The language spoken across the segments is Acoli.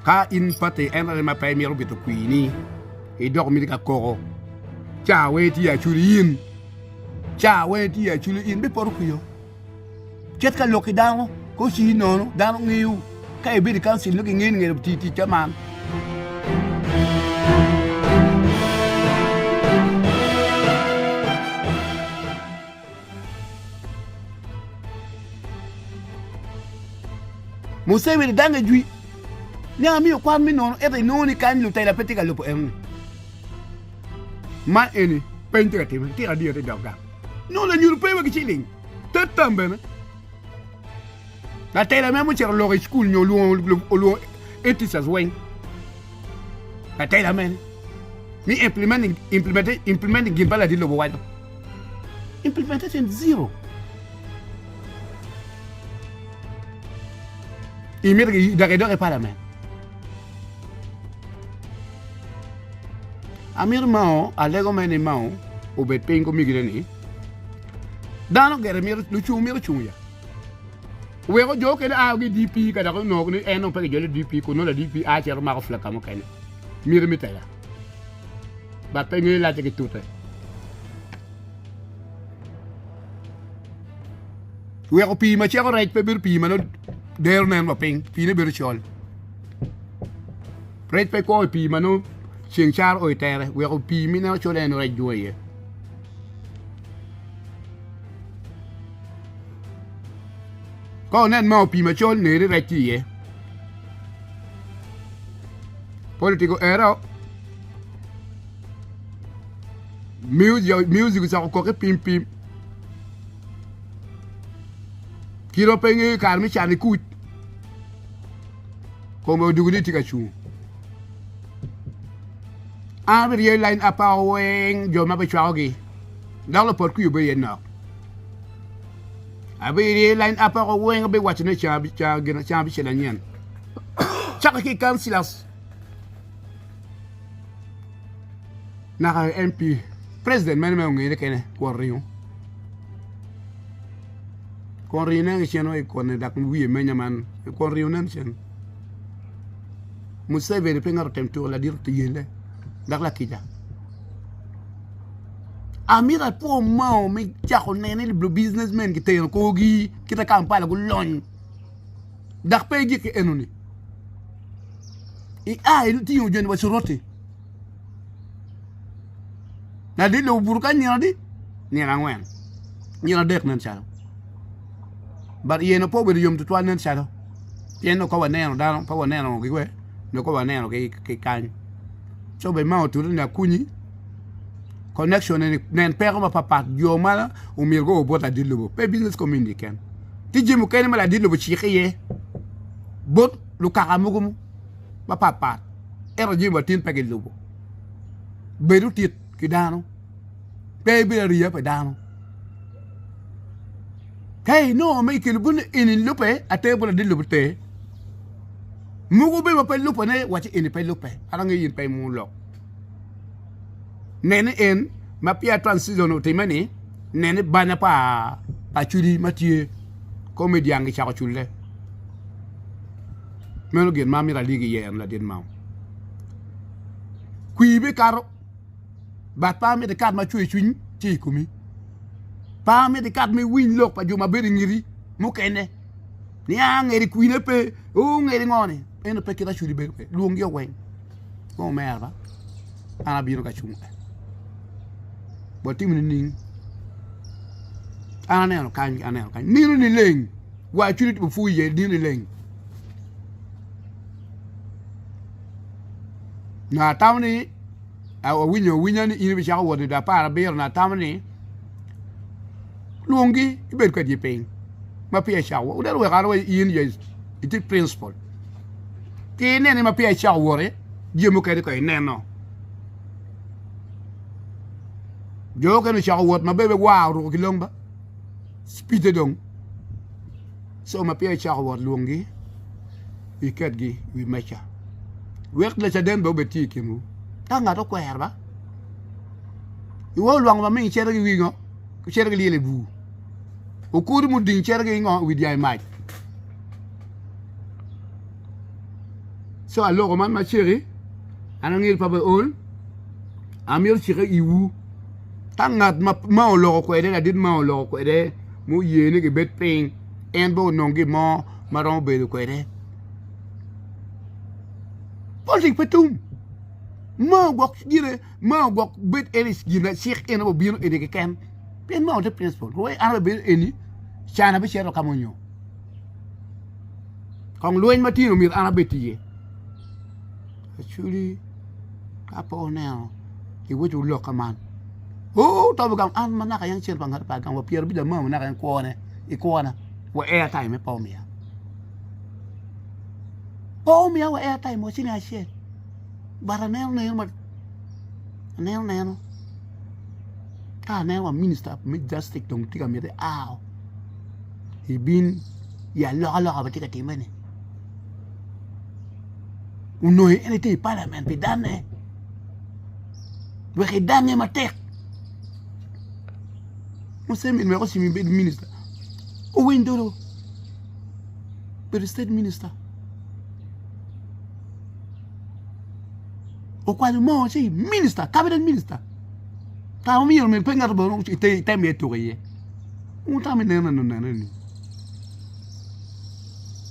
Ka in pati NRM ma pe imito bito kwini, idoko miti ka koko. Ca weng itye aculi in. Ca weng itye aculi in bipoto kwiyo. Cit ka lok ki dano, ka ocii nono, dano ngeyo. Ka ibedo i kancil nongo gingeyo ni myero oti tic ka man. Museveni dange jwi ni amiyo kwan me nono ento inongo ni kany lutela pe tye ka lubo enoni. Man eni peny tye ka time tira adyer tye dok gang. Nongo lanyuto pe wa ki ciling. Tet tam bene. Latela me mucito loko i cukul nyo olwongo teachers weng. Latela mene ni implementing implementing gin pa ladit lobo waco. Implementation zero. Imito dok idok i parliament. Amito mao alego mere ni mao obed piny ki omegine ni dano gire mito lucung mito cung ya weko jo okene a ki DP ka dok onongo ni en dong pe kijolo DP kun nongo la DP a cito mako flag ka mukene miti me tela but pe ngeyo lacce ki tute weko pii ma ceko rec pe bedo pii ma nongo dero nen wa piny piine bedo col. Rec pe kwo i pii ma nongo ceng caro o i tere weko pii ma ineno col en rec dwong iye. Ka wunen ma pii macol neri rec tye iye. Politiko ero music ocako koki pim pim kit ma pe ingeyo kare me cano ikuc. Kome odwogo ni tye ka cung. An abiryeyo lain apa weng jo ma bicwakogi, dok lupot kwir obedo iye nok. Abiryeyo lain apa weng abiwaco ni ceng abicel anyen. Cakke ki i councillors naka i MP, president mene me ongene kene kwon ringo. Kwon ringo nen ki cen wa i kone dok wiye menya man kwon ringo nen cen. Museveni pe ngat otem tuko ladit oyelle dok lakica. Amito apwo Mao me cako nene ni business men giteno korgi kita Kampala gulony dok pe igik ki enoni. Ia itingo joni wa Soroti. Ladit lobo obuto kany nino adi? Nino angwen. Nino adek nen calo. But iye nongo pe obedo yom tutwal nen calo. Pien nongo ka waneno dano, ka waneno gi we, nongo ka waneno ki kany. Co bene ma otute ni akunyi connection eni nen peko mapapat jo ma omyero guo bot ladit lobo pe business community keken. Tye jami mukene ma ladit lobo ociko iye bot lukaka mogo mapapat ento jami wa tin pe gilubo. Bed otit ki dano, pe ibed ariya pa dano. Ka inongo ma ikelo bot ni eni lubbe ater bot ladit lobo ter. Mogo bene ma pe lubbe waci eni pe lubbe an angeyo in pe imung lok. Nen ni en ma peya transition otimme ni nen ni banya pa Acholi ma tye kome dyang gicako culle. Meno gin ma amito aligi iye en ladit Mao. Kwir bikato but pe amito ikat ma cwercwiny tye i komi. Pe amito ikat ma iwiny lok pa jo ma bedo i ngeti mukene ni aa ngeti kwine pe oo ngeti ngo ni ento pe kit acwali bedo kwede lwongi o weng kong omera ba an abino ka cung watimo nining an aneno kany aneno kany nino ni leng wa acwali opur iye nino ni leng Nyo atamo ni awinyo awinya ni in ibicako wot nino 17 nyo atamo ni lwongi ibed kwedgi piny ma peya icako wot. Wudeno wek an wa in itye principal ki inene ma peya icako wot jami mukene kong ineno. Jo mukene ocako wot ma bene war oruko ki long ba spide dong co ma peya icako wot lwongi. iketgi i wi meja wek Lacaden bene obed tye i kinwu. Ka ngat okwero ba, iwor lwango ma ming cito ki wi ngo? Cito ki lyel i bur. Okudu muding cito ki ngo? I wi dyang i mac. So aloko man ma ceki, an angeyo pa ol, amito cike iwu. Ka ngat ma oloko kwede, ladit ma oloko kwede, muye ni gibed piny, en bene onong gin mo ma romo bedo kwede. Politik pe tum. Ma ogwok gire, ma ogwok bed en i gin cik en obino eni keken. Pien ma ote principle, rwai an abedo eni, can abicito ka monyo. Kong lweny ma tye-ni omyero an abed iye. Acholi ka pe wuneno iwaco lok ka man oo to gamo an ma naka yam cente pa ngat pa agamo wa 50 amamo naka yam kwone i kwona wa airtime pe omiya pe omiya wa airtime wa ciling acel but aneno neno ma aneno neno ka aneno wa minister me justice dong tye ka miti ao ibin i alokaloka ma tye ka timme-ni. Onongo en tye i palament pi danne wek edange matek Museveni wek ocimi ibed minista owiny dolo obedo state minister okwanyo moo ci minista cabinet minister ka ma myero pe ngat mo item iye tuko iye. Wutamo ni nen onene nining?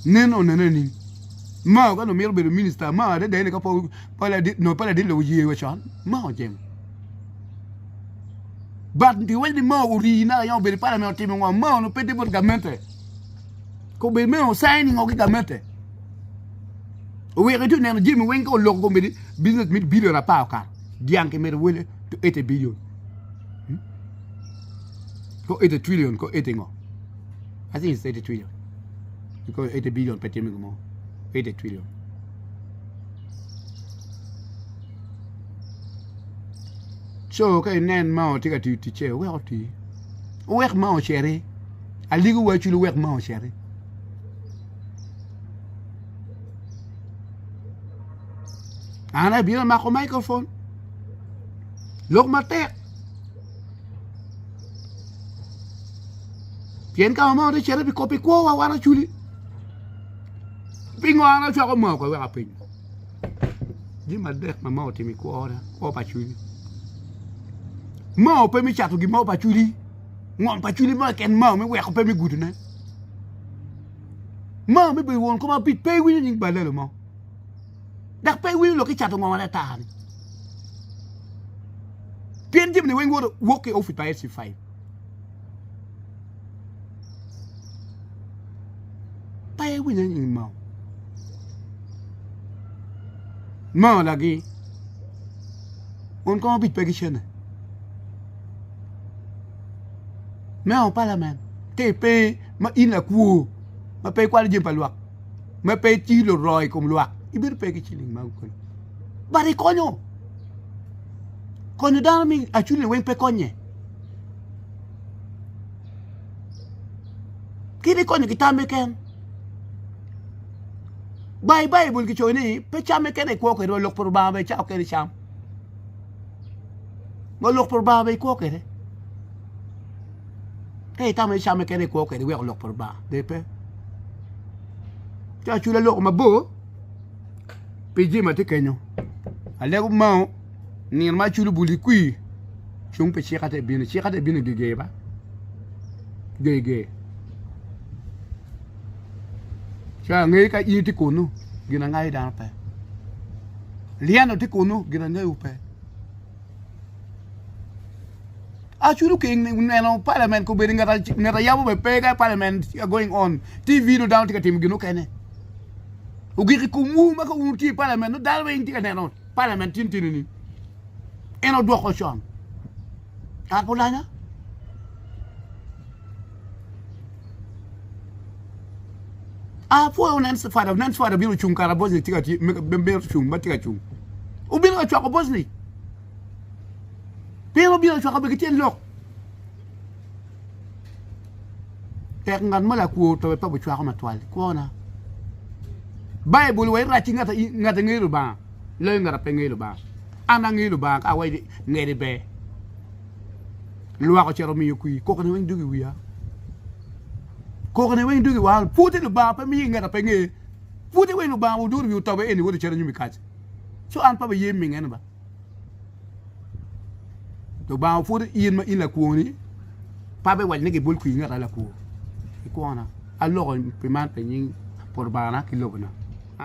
Nen onene nining? Mao ka nongo mito bedo minista, mao adada eni ka pe ladit nongo pe ladit lobo oye wa con, mao ojemo. But giwaco ni mao ori naka yam obedo i palament otimo ngo, mao onongo pe tye bot gamente. Kobedo meno osigning ki gamente. Oweko itye neno jami weng ka oloko kombeddi business me billion apar okato, dyang kimedo wele to 80 billion. Ko 80 trillion ko 80 ngo? I think it's 80 trillion. Because 80 billion pe timo gin mo. 80 trillion. So ka inen Mao tye ka tiyo ticce, wek oti. Wek Mao ociti. Aligo wa culu wek Mao ociti. An abino amako microphone. Lok matek. Pien ka ma watye cito pi kop i kwowa wan acwali, pingo an acwako moo kwe wek apeny? Jami adek ma moo otimo i kwona, kwo pa acwali. Moo pe me cato gin mo pa acwali, ngom pa acwali mo keken moo me weko pe me gudone. Moo me bedo won kom abic pe iwinyo nying balelo mo. Dok pe iwinyo lok ki cato ngom ata-ni. Pien jami-ni weng woto wok ki i opic pa LC5. Pe iwinyo nying Mao. Mao lagi won kom abic pe ki cene. Mao palament te pe ma in lakwo ma pe ikwalo jami pa lwak ma pe itiyo luroo i kom lwak ibedo pe ki ciling ma kulu. But ikonyo. Konyo dano mi acwili weng pe konye. Kit ikonyo ki tam keken. Ba i Baibul kicoyo ni pe cam keken ikwo kwede wa lok pa Lubanga bene icako kede cam. Wa lok pa Lubanga bene ikwo kwede. Ka itamo ni cam keken ikwo kwede iweko lok pa Lubanga de pe. Ci acwili aloko mabor. Pi jami ma tye kenyo, alego mao nino ma aculo bul ikwir cung pi cika te bino, cika te bino geger ba, geger. Ca angeyo ka in itye kunu gin angayo dano pe, lyeno tye kunu gin angeyo pe. Aculo keng neno parliament kobedo ngat ayabo bene pe ka parliament tye ka going on TV nongo dano tye ka timo gin mukene. Ogik i komwu ma ka wun wutye i parliament nongo dano weng tye ka neno parliament tin tye nining. En odwoko con. Kare pe olanya. Apwoyo Nancy Father, Nancy Father obino ocung kara Bosnia tye ka tye me cung ma tye ka cung. Obino ka cwako Bosnia. Pien obino ocwako bene ki tyen lok. Tek ngat ma lakwo otobe pe gucwako matwal kwona. Baibul wa irac ki ngat a ngeyo Lubanga loyo ngat a pe ngeyo Lubanga. An angeyo Lubanga ka awaco ni ngede ber. Lwak ocito omiyo kwir kokone weng dwogo i wiya. Kokone weng dwogo i wa. Pwod ni Lubanga pe miyo ngat a pe ngeye. Pwode wek Lubanga odur wi otobe eni wot icito nyim i kac. Co an pe abiye minge ni ba. Lubanga opwodo in ma in lakwoni, pe abiwaco ni gibol kwir ngat a lakwo i kwona. Aloko pi man pi nying Lubangana ki lobona.